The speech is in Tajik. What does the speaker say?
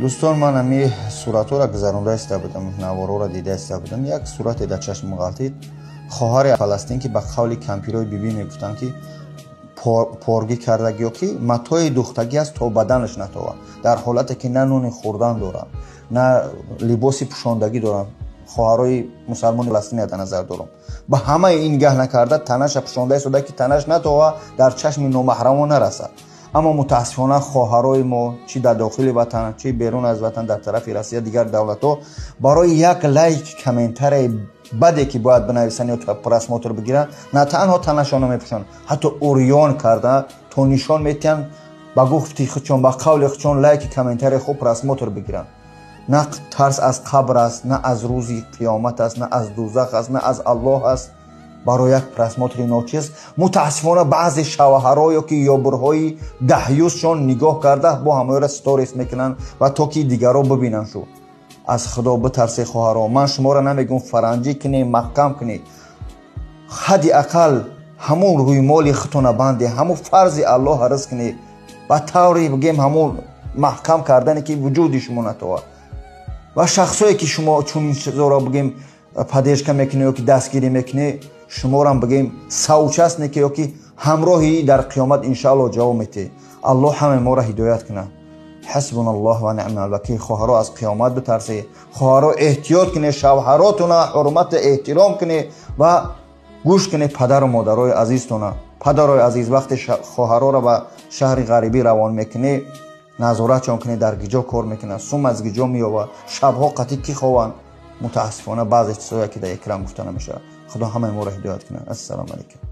Дӯстон, ман ами суратҳоро гузаронда иста будам, наворҳоро дида иста будам. Як сурате дар чашм ғалтид. Хоҳари Фаластин, ки ба қавли кампирои бибӣ мегуфтанд, ки поргӣ кардаг ё ки матои духтагӣ аст, то баданаш натова, дар ҳолате ки на нони хӯрдан доранд, на либоси пӯшондагӣ доранд. Хоҳарои мусалмони Фаластиния дар назар дорам. Ба ҳамаи ин гаҳ накарда, танаша пӯшонда истода, ки танаш натова, дар чашми номаҳрамон нарасад. Аммо мутаассифона хоҳарои мо, чӣ дар дохили ватан, чӣ берун аз ватан, дар тарафи Россия, дигар давлатҳо, барои як лайк, комментарияи баде ки бояд бинависанд ё просмотр бигиранд, на танҳо танашонро мепӯшанд, ҳатто урён карда то нишон метиҳанд, ба гуфти худшон, ба қавли худшон, лайки, комментарияи хуб, просмотр бигиранд. На тарс аз қабр аст, на аз рӯзи қиёмат аст, на аз дузах аст, на аз Аллоҳ аст. Барои як просмотри ночиз мутаассифона баъзе шавҳарҳо ё ки ёбурҳои даҳюзшон нигоҳ карда, бо ҳамаёра сторис мекунанд ва то ки дигарро бибинанд. Шу аз Худо битарсе, хоҳаро. Ман шуморо намегӯм фаранҷӣ кунед, маҳкам кунед, ҳадди ақал ҳамун рӯймоли худтона банде, ҳамун фарзи Аллоҳ ҳарз кунед, ба тавре бигем, ҳамун маҳкам кардане ки вуҷуди шумо натовад. Ва шахсое ки шумо чунин чизоро, бигем, поддержка мекунед ё ки дастгирӣ мекунед, шуморам, бигем, соучастники ё ки ҳамроҳи дар қиёмат, иншааллоҳ, ҷавоб метиҳед. Аллоҳ ҳамаи моро ҳидоят кунад. Ҳасбуна Аллоҳ ва ниъмал вакил. Хоҳаро, аз қиёмат битарсед. Хоҳаро, эҳтиёт кунед, шавҳаротуна ҳурмату эҳтиром кунед ва гӯш кунед падару модарои азизтона. Падарои азиз, вақте хоҳароро ба шаҳри ғарибӣ равон мекунед, назоратшон кунед, дар гиҷо кор мекунанд, сум аз гиҷо меёвад, шабҳо қатӣ кӣ хованд. Мутаассифона баъзе чизҳое ки дар экран гуфта намешавад. Худо ҳамаи моро ҳидоят кунад. Ассалому алайкум.